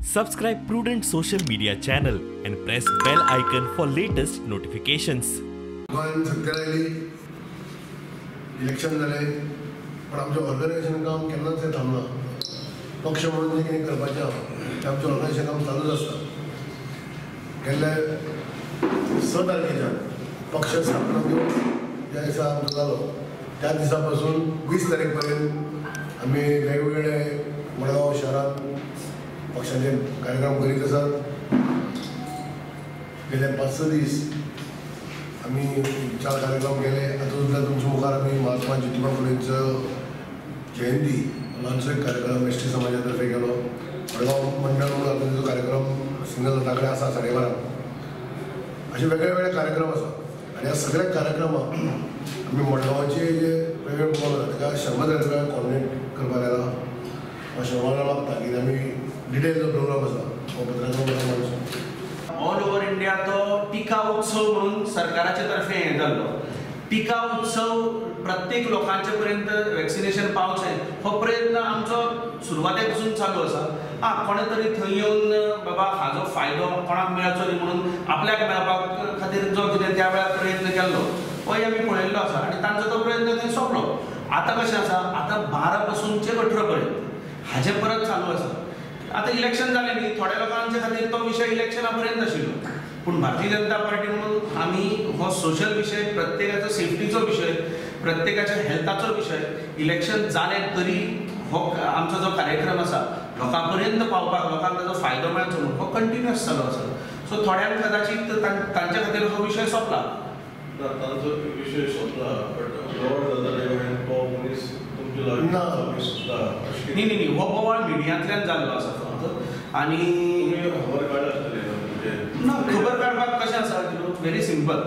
Subscribe Prudent social media channel and press bell icon for latest notifications. गोंयांत सत्तेर आयली, election जालें, पण आमचें ऑर्गनायझेशन काम केन्नाच थांबना. पक्ष म्हणून जें कितें करपाचें आहा तें आमचें ऑर्गनायझेशन काम चालूच आसता. गेल्ले 6 तारखेच्यान पक्ष स्थापना दिवस ज्या दिसा आमचो जालो त्या दिसा पासून 20 तारीख पर्यंत आमी वेगवेगळे मडगांव शहरांत पक्षाचे कार्यक्रम करीत आसात. गेले 5-6 दीस आमी 4 कार्यक्रम केले. हातूंतल्यान तुमच्या मुखार आमी महात्मा ज्योतिबा फुलेंचो जयंती ल्हानसो एक कार्यक्रम एस टी समाजा तर्फे केलो. मडगांव मंडळ म्हणून आतां तेजो कार्यक्रम सिंगल जाता कडेन आसा 12:30. अशे वेगळे वेगळे कार्यक्रम आसा आनी ह्या सगळ्या कार्यक्रमाक आमी मडगांवाचे जे वेगळे प्रोग्राम आसा ताका शर्मा जाणकार कॉर्डिनेट करपाक येता. शर्मा मागता की आमी डिटेल जो प्रोग्राम आसा हो पत्रकार माणसो ऑल ओवर इंडिया तो टिका उत्सव म्हणून सरकाराचे तर्फे हें जाल्लो टिका उत्सव प्रत्येक लोकांचे पर्यंत वॅक्सिनेशन पावचें हो प्रयत्न आमचो सुरवाते पासून चालू आसा. आं, कोणे तरी थंय येवन बाबा हाजो फायदो कोणाक मेळचो न्ही म्हणून आपल्याक मेळपा खातीर जो कितें त्या वेळार प्रयत्न केल्लो होय आमी पळयल्लो आसा आनी तांचो तो प्रयत्न थंय सोंपलो. आतां कशें आसा, आतां 12 पासूनचे 18 पर्यंत हाजें परत चालू आसा. आतां इलेक्शन जालें न्ही, थोड्या लोकांचे खातीर तो विशय इलेक्शना पर्यंत आशिल्लो, पूण भारतीय जनता पार्टी म्हणून आमी हो सोशल विशय, प्रत्येकाचो सेफ्टीचो विशय, प्रत्येकाच्या हेल्थाचो विशय, इलेक्शन जालें तरी हो आमचो जो कार्यक्रम आसा लोकां पर्यंत पावपाक, लोकांक ताजो फायदो मेळचो म्हणून हो कंटिन्युअस चालू आसा. सो थोड्यांक कदाचीत तांच्या खातीर हो विशय सोंपला. तांचो विशय सोंपला, बट न्ही न्ही न्ही, हो बोवाळ मिडियांतल्यान जाल्लो आसा फक्त. आनी खबर काडटा ना, खबर काडपाक कशें आसा, व्हेरी सिंपल,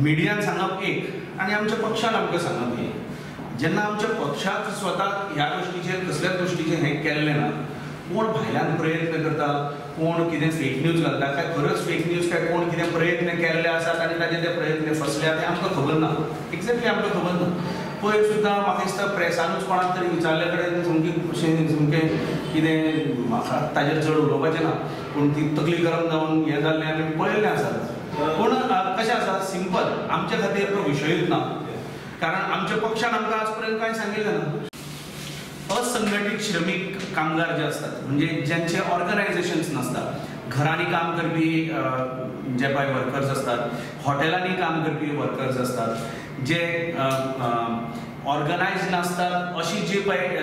मिडियान सांगप एक आनी आमच्या पक्षान आमकां सांगप एक. जेन्ना आमच्या पक्षाक स्वता ह्या गोश्टीचेर कसल्याच गोश्टीचेर हें केल्लें ना, कोण भायल्यान प्रयत्न करता, कोण कितें फेक न्यूज घालता, काय खरंच फेक न्यूज काय कोण कितें प्रयत्न केल्ले आसात आनी ताजे ते प्रयत्न फसल्या ते आमकां खबर ना, एक्झॅक्टली आमकां खबर ना. पयर सुद्दां म्हाका दिसता प्रेसानूच कोणाक तरी विचारले कडेन सामकी अशें सामकें कितें म्हाका ताजेर चड उलोवपाचें ना, पूण ती तकली गरम जावन हें जाल्लें आमी पळयल्लें आसा. पूण कशें आसा, सिंपल, आमच्या खातीर तो विशयूच ना, कारण आमच्या पक्षान आमकां आज पर्यंत कांय सांगिल्लें ना. असंघटीत श्रमीक कामगार जे आसतात, म्हणजे ज्यांचे ऑर्गनायझेशन्स नासतात, घरांनी काम करपी जे पळय वर्कर्स आसतात, हॉटेलांनी काम करपी वर्कर्स आसतात, जे ऑर्गनायज नासतात, अशी जी पळय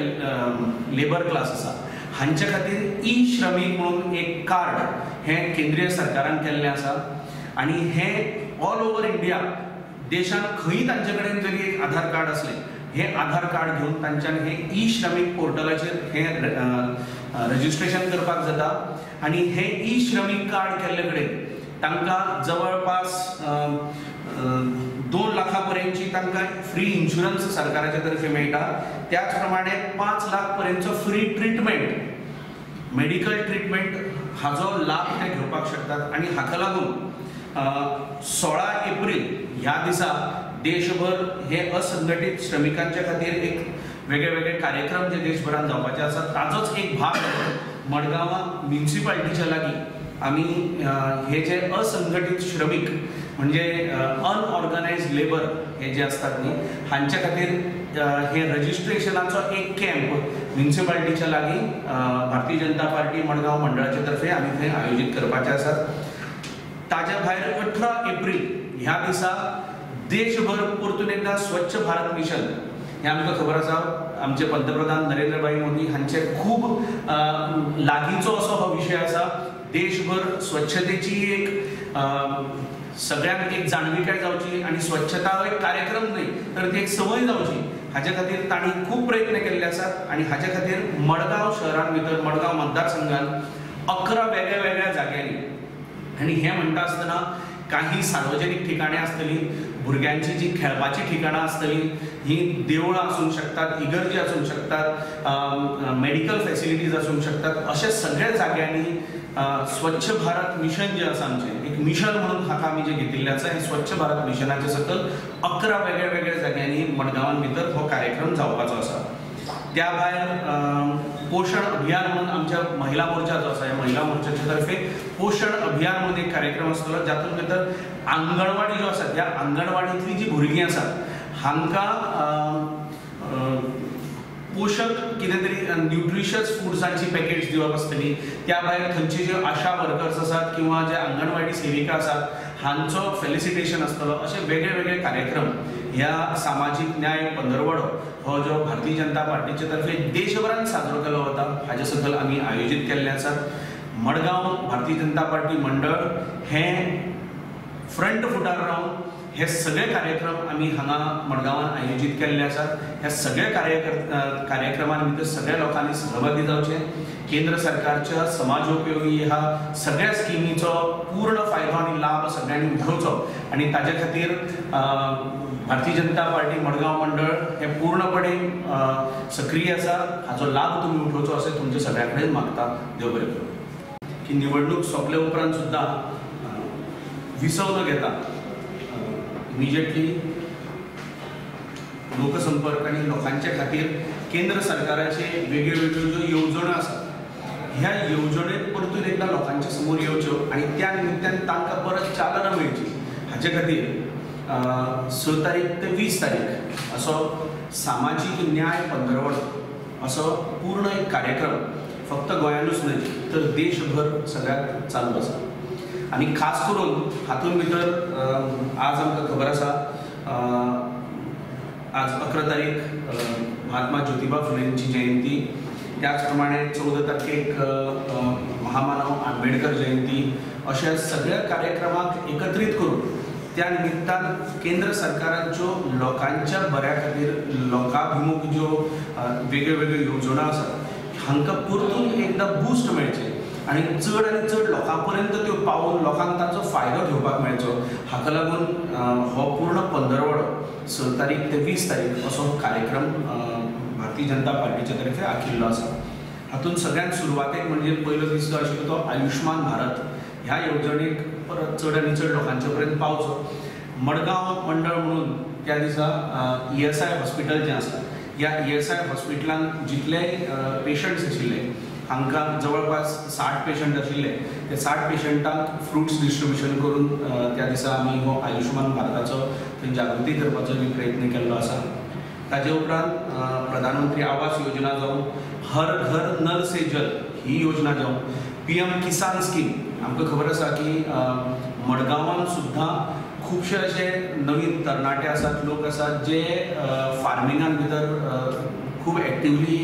लेबर क्लास आसा, हांचे खातीर ई श्रमीक म्हणून एक कार्ड हें केंद्रीय सरकारान केल्लें आसा. आनी हें ऑल ओवर इंडिया देशांत खंय तांचे कडेन जरी एक आधार कार्ड आसलें, हे आधार कार्ड घेवन तांच्यान हे ई श्रमीक पोर्टलाचेर हें रजिस्ट्रेशन करपाक जाता. आनी हे ई श्रमीक कार्ड केल्ले कडेन तांकां जवळपास 2 लाखां पर्यंतची तांकां फ्री इन्शुरन्स सरकाराचे तर्फे मेळटा. त्याच प्रमाणे 5 लाख पर्यंतचो फ्री ट्रिटमेंट, मेडिकल ट्रिटमेंट हाजो लाभ ते घेवपाक शकतात. आनी हाका लागून 16 एप्रील ह्या दिसा देशभर हे असंघटीत श्रमिकांच्या खातीर एक वेगळे वेगळे कार्यक्रम जे देशभरान जावपाचे आसात ताजोच एक भाग मडगांवां म्युनिसिपालिटीच्या लागीं आमी हे जे असंघटीत श्रमीक म्हणजे अनऑर्गनायज लेबर हे जे आसतात न्ही, हांच्या खातीर हे रजिस्ट्रेशनाचो एक कॅम्प म्युनिसिपालिटीच्या लागीं भारतीय जनता पार्टी मडगांव मंडळाचे तर्फे आमी थंय आयोजीत करपाचे आसात. ताज्या भायर 18 एप्रील ह्या दिसा देशभर परतून एकदां स्वच्छ भारत मिशन हें आमकां खबर आसा, आमचे पंतप्रधान नरेंद्रभाई मोदी हांचे खूब लागींचो असो हो विशय आसा. देशभर स्वच्छतेची एक सगळ्यांक एक जाणविकाय जावची आनी स्वच्छता हो एक कार्यक्रम न्हय तर ती एक संवय जावची हाजे खातीर तांणी खूब प्रयत्न केल्ले आसात. आनी हाजे खातीर मडगांव शहरान भितर, मडगांव मतदारसंघान 11 वेगळ्या वेगळ्या जाग्यांनी, आनी हें म्हणटा आसतना काही सार्वजनीक ठिकाणां आसतलीं, भुरग्यांची जी खेळपाची ठिकाणां आसतलीं, ही देवळां आसूंक शकतात, इगर्जी आसूंक शकतात, मेडिकल फॅसिलिटीज आसूंक शकतात, अशा सगळ्या जाग्यांनी स्वच्छ भारत मिशन जें आसा आमचें एक मिशन म्हणून हाका आमी जें घेतिल्लें आसा, हें स्वच्छ भारत मिशनाच्या सकयल 11 वेगळ्या वेगळ्या जाग्यांनी मडगांवान भितर हो कार्यक्रम जावपाचो आसा. त्या भायर पोषण अभियान म्हणून आमच्या महिला मोर्चा जो आसा ह्या महिला मोर्चाच्या तर्फे पोषण अभियान म्हणून एक कार्यक्रम आसतलो जातून भितर आंगणवाडी ज्यो आसात ह्या आंगणवाडींतली जी भुरगीं आसात हांकां पोशक कितें तरी न्यूट्रिशियस फुड्सांची पॅकेट्स दिवप आसतली. त्या भायर थंयचे ज्यो आशा वर्कर्स आसात किंवा जे आंगणवाडी सेविका आसात हांचो फेलिसिटेशन आसतलो. अशे वेगळे वेगळे कार्यक्रम ह्या सामाजीक न्याय पंदरवडो हो जो भारतीय जनता पार्टीचे तर्फे देशभरान साजरो केलो वता हाजे सकयल आमी आयोजीत केल्ले आसात. मडगांव भारतीय जनता पार्टी मंडळ हें फ्रंट फुटार रावन हे सगळे कार्यक्रम आमी हांगा मडगांवान आयोजीत केल्ले आसात. ह्या सगळ्या कार्यक्रमान भितर सगळ्या लोकांनी सहभागी जावचें. केंद्र सरकारच्या समाजोपयोगी ह्या सगळ्या स्किमीचो पूर्ण फायदो आनी लाभ सगळ्यांनी उठोवचो आनी ताजे खातीर भारतीय जनता पार्टी मडगांव मंडळ हे पूर्णपणे सक्रीय आसा. हाचो लाभ तुमी उठोवचो अशें तुमच्या सगळ्या कडेन मागता. देव बरें करूं. की निवडणूक सोंपले उपरांत सुद्दां विसव न घेता इमिजिएटली लोकसंपर्क आनी लोकांच्या खातीर केंद्र सरकाराचे वेगळ्यो वेगळ्यो ज्यो येवजण्यो आसात ह्या येवजणेत परतून एकदां लोकांच्या समोर येवच्यो आनी त्या निमित्तान तांकां परत चालना मेळची हाचे खातीर 6 तारीख ते 20 तारीख असो सामाजीक न्याय पंदरवडो असो पूर्ण एक कार्यक्रम फक्त गोंयानूच न्हय तर देशभर सगळ्याक चालू आसा. आनी खास करून हातूंत भितर आज आमकां खबर आसा आज 11 तारीख महात्मा ज्योतिबा फुलेंची जयंती, त्याच प्रमाणे 14 तारखेक महामानव आंबेडकर जयंती, अशा सगळ्या कार्यक्रमाक एकत्रीत करून त्या निमित्तान केंद्र सरकाराच्यो लोकांच्या बऱ्या खातीर लोकाभिमुख ज्यो वेगळ्यो वेगळ्यो येवजण्यो आसात हांकां परतून एकदां बूस्ट मेळचें आनी चड आनी चड लोकां पर्यंत त्यो पावोवन लोकांक ताचो फायदो घेवपाक मेळचो हाका लागून हो पूर्ण पंदरवडो 6 तारीख ते 20 तारीख असो कार्यक्रम भारतीय जनता पार्टीच्या तर्फे आखिल्लो आसा. हातूंत सगळ्यांत सुरवातेक म्हणजे पयलो दीस जो आशिल्लो तो आयुष्मान भारत ह्या येवजणेक परत चड आनी चड लोकांचे पर्यंत पावचो. मडगांव मंडळ म्हणून त्या दिसा ESI hospital जें आसा ह्या ESI हॉस्पिटलान जितले पेशंट्स आशिल्ले हांकां जवळपास 60 पेशंट आशिल्ले ते 60 पेशंटांक फ्रुट्स डिस्ट्रिब्युशन करून त्या दिसा आमी हो आयुष्मान भारताचो थंय जागृती करपाचो बी प्रयत्न केल्लो आसा. ताजे उपरांत प्रधानमंत्री आवास योजना जावं, हर घर नल से जल ही योजना जावं, PM किसान स्कीम आमकां खबर आसा की मडगांवान सुद्दां खुबशे अशे नवीन तरणाटे आसात, लोक आसात जे फार्मिंगान भितर खूब एक्टिवली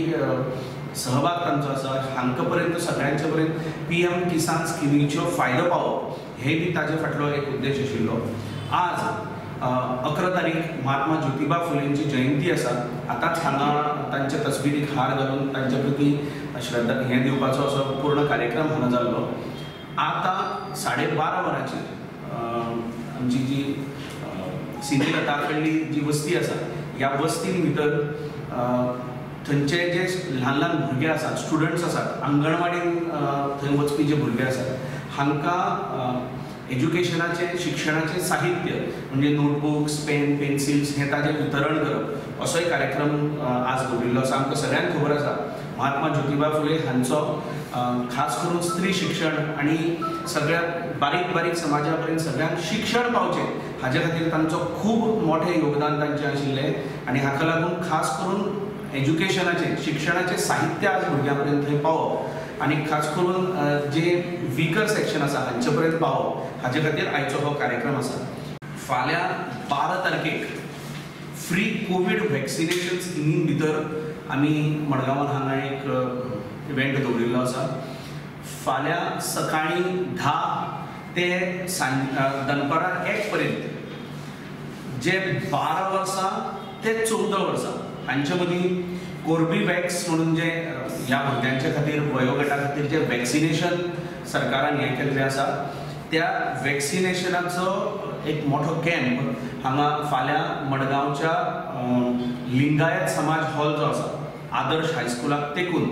सहभाग तांचो आसा. हांकां पर्यंत सगळ्यांचे पर्यंत PM किसान स्किमीच्यो फायदो पावप हे बी ताजे फाटलो एक उद्देश आशिल्लो. आज 11 तारीख महात्मा ज्योतिबा फुलेंची जयंती आसा. आतांच हांगा तांच्या तस्बिरीक हार घालून तांच्या प्रती श्रद्धा हें दिवपाचो असो पूर्ण कार्यक्रम हांगा जाल्लो. आतां 12:30 वरांचेर आमची जी सिनेलता कडली जी वस्ती आसा ह्या वस्तीन भितर थंयचे जे ल्हान ल्हान भुरगे आसात, स्टुडंट्स आसात, आंगणवाडीन थंय वचपी जे भुरगे आसात हांकां एज्युकेशनाचें शिक्षणाचें साहित्य म्हणजे नोटबुक्स, पेन, पेन्सिल्स हें ताजें वितरण करप असोय कार्यक्रम आज दवरिल्लो आसा. आमकां सगळ्यांक खबर आसा महात्मा ज्योतिबा फुले हांचो खास करून स्त्री शिक्षण आनी सगळ्या बारीक बारीक समाजा पर्यंत सगळ्यांक शिक्षण पावचें हाजे खातीर तांचो खूब मोठें योगदान तांचें आशिल्लें आनी हाका लागून खास करून एज्युकेशनाचें शिक्षणाचें साहित्य आज भुरग्यां पर्यंत थंय पावप आनी खास करून जे विकर सेक्शन आसा हांचे पर्यंत पावप हाजे खातीर आयचो हो कार्यक्रम आसा. फाल्यां 12 तारखेक फ्री कोवीड वॅक्सिनेशन स्किमीन भितर आमी मडगांवान हांगा एक इव्हेंट दवरिल्लो आसा. फाल्यां सकाळीं 10 ते दनपारां 1 पर्यंत जे 12 वर्सां ते 14 वर्सां हांचे मदीं कोर्बीवॅक्स म्हणून जे ह्या भुरग्यांच्या खातीर वयोगटा खातीर जे वॅक्सिनेशन सरकारान हें केल्लें आसा त्या वॅक्सिनेशनाचो एक मोठो कॅम्प हांगा फाल्यां मडगांवच्या लिंगायत समाज हॉल जो आसा आदर्श हायस्कुलाक तेकून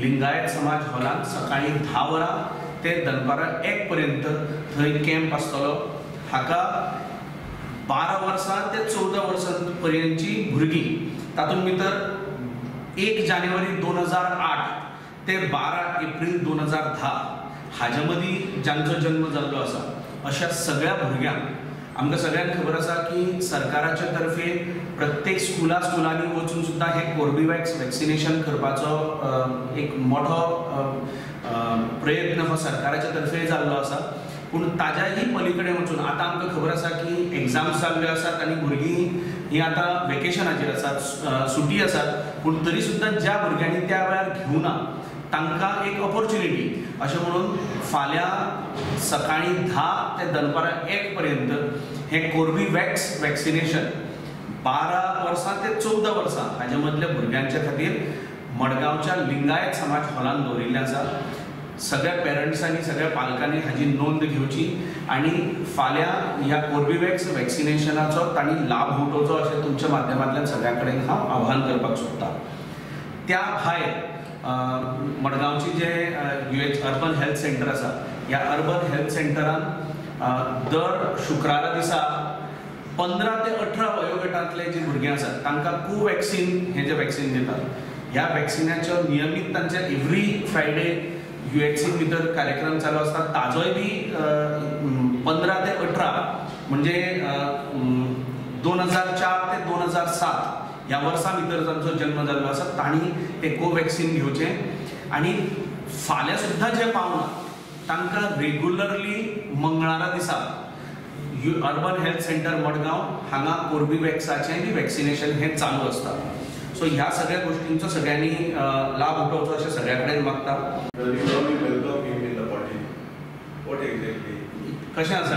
लिंगायत समाज हॉलान सकाळीं 10 वरां ते दनपारां 1 पर्यंत थंय कॅम्प आसतलो. हाका 12 वर्सां ते 14 वर्सां पर्यंतची भुरगीं तातूंत भितर 1 जानेवारी 2008 ते 12 एप्रील 2010 हाज्या मदीं जांचो जल्म जाल्लो आसा अशा सगळ्या भुरग्यांक आमकां सगळ्यांक खबर आसा की सरकाराचे तर्फे प्रत्येक स्कुलांनी वचून सुद्दां हे कोर्बेवॅक्स वॅक्सिनेशन करपाचो एक मोठो प्रयत्न हो सरकाराच्या तर्फे जाल्लो आसा. पूण ताज्याही पलीकडे वचून आतां आमकां खबर आसा की एग्जाम्स जाल्ल्यो आसात आनी भुरगीं हीं आतां वेकेशनाचेर आसात, सुटी आसात, पूण तरी सुद्दां ज्या भुरग्यांनी त्या वेळार घेवना तांकां एक ऑपॉर्च्युनिटी अशें म्हणून फाल्यां सकाळीं 10 ते दनपारां 1 पर्यंत हें कोर्बेवॅक्स वॅक्सिनेशन 12 वर्सां ते 14 वर्सां हाजे मदल्या भुरग्यांच्या खातीर मडगांवच्या लिंगायत समाज हॉलान दवरिल्लें आसा. सगळ्या पेरंट्सांनी, सगळ्या पालकांनी हाजी नोंद घेवची आनी फाल्यां ह्या कोर्बेवॅक्स वॅक्सिनेशनाचो तांणी लाभ उठोवचो अशें तुमच्या माध्यमांतल्यान सगळ्यां कडेन हांव आव्हान करपाक सोदतां. त्या भायर मडगांवची जे UH urban health centre आसा, ह्या अर्बन हेल्थ सेंटरान दर शुक्रारा दिसा 15 ते 18 वयोगटांतले जे भुरगीं आसात तांकां कोवॅक्सीन हें जें वॅक्सीन दितात, ह्या वॅक्सिनाचो नियमीत तांचे एवरी फ्रायडे UHC भितर कार्यक्रम चालू आसता. ताजोय बी 15 ते 18 म्हणजे 2004 ते 2007 ह्या वर्सां भितर जांचो जल्म जाल्लो आसा तांणी ते कोवॅक्सीन घेवचें आनी फाल्यां सुद्दां जे पावना तांकां रेगुलरली मंगळारा दिसा अर्बन हेल्थ सेंटर मडगांव हांगा कोर्बेवॅक्साचें बी वॅक्सिनेशन हें चालू आसता. सो ह्या सगळ्या गोष्टींचो सगळ्यांनी लाभ उठोवचो अशें सगळ्या कडेन मागता. कशें आसा,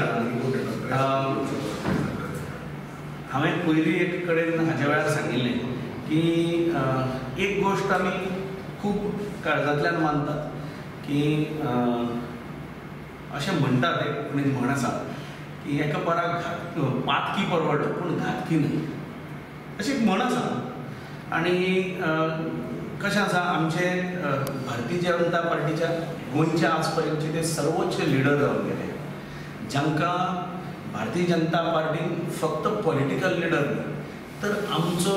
हांवें पयलीं एक कडेन हाज्या वेळार सांगिल्लें की एक गोश्ट आमी खूब काळजांतल्यान मानतात की अशें म्हणटात, एक कोंकणीन म्हण आसा की एका पराक पातकी परवडलो पूण घातकी न्हय, अशी एक म्हण आसा. आनी कशें आसा, आमचे भारतीय जनता पार्टीच्या गोंयच्या आज पर्यंतचे ते सर्वोच्च लिडर जावन गेले, जांकां भारतीय जनता पार्टीन फक्त पॉलिटिकल लिडर न्हय तर आमचो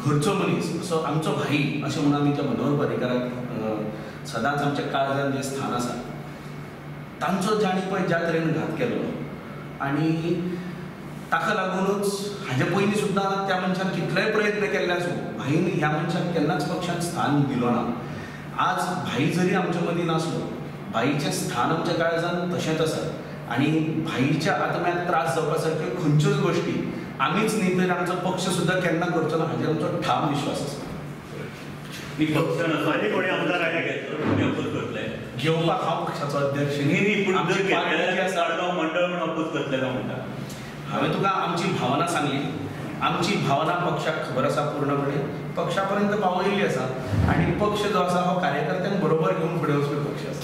घरचो मनीस असो आमचो भाई अशें म्हणून आमी त्या मनोहर पर्रीकाराक सदांच आमच्या काळजान जें स्थान आसा तांचो जाणी पळय ज्या तरेन घात केल्लो आनी ताका लागूनच हाजे पयलीं सुद्दां त्या मनशान कितलेय प्रयत्न केल्ले आसूं भाईन ह्या मनशाक केन्नाच पक्षान स्थान दिलो ना. आज भाई जरी आमच्या मदीं नासलो, भाईचें स्थान आमच्या काळजान तशेंच आसा आनी भाईच्या आत्म्याक त्रास जावपा सारक्यो खंयच्योच गोश्टी आमीच न्ही तर आमचो पक्ष सुद्दां केन्ना करचो ना हाजेर आमचो ठाम विश्वास आसा. घेवपाक हांव पक्षाचो अध्यक्ष न्ही, पूण मंडळ म्हणून अपोज करतले काय म्हणटा. हांवें तुका आमची भावना सांगली, आमची भावना पक्षाक खबर आसा पूर्णपणे, पक्षा पर्यंत पावयल्ली आसा आनी पक्ष जो आसा हो कार्यकर्त्यांक बरोबर घेवन फुडें वचपी पक्ष आसा.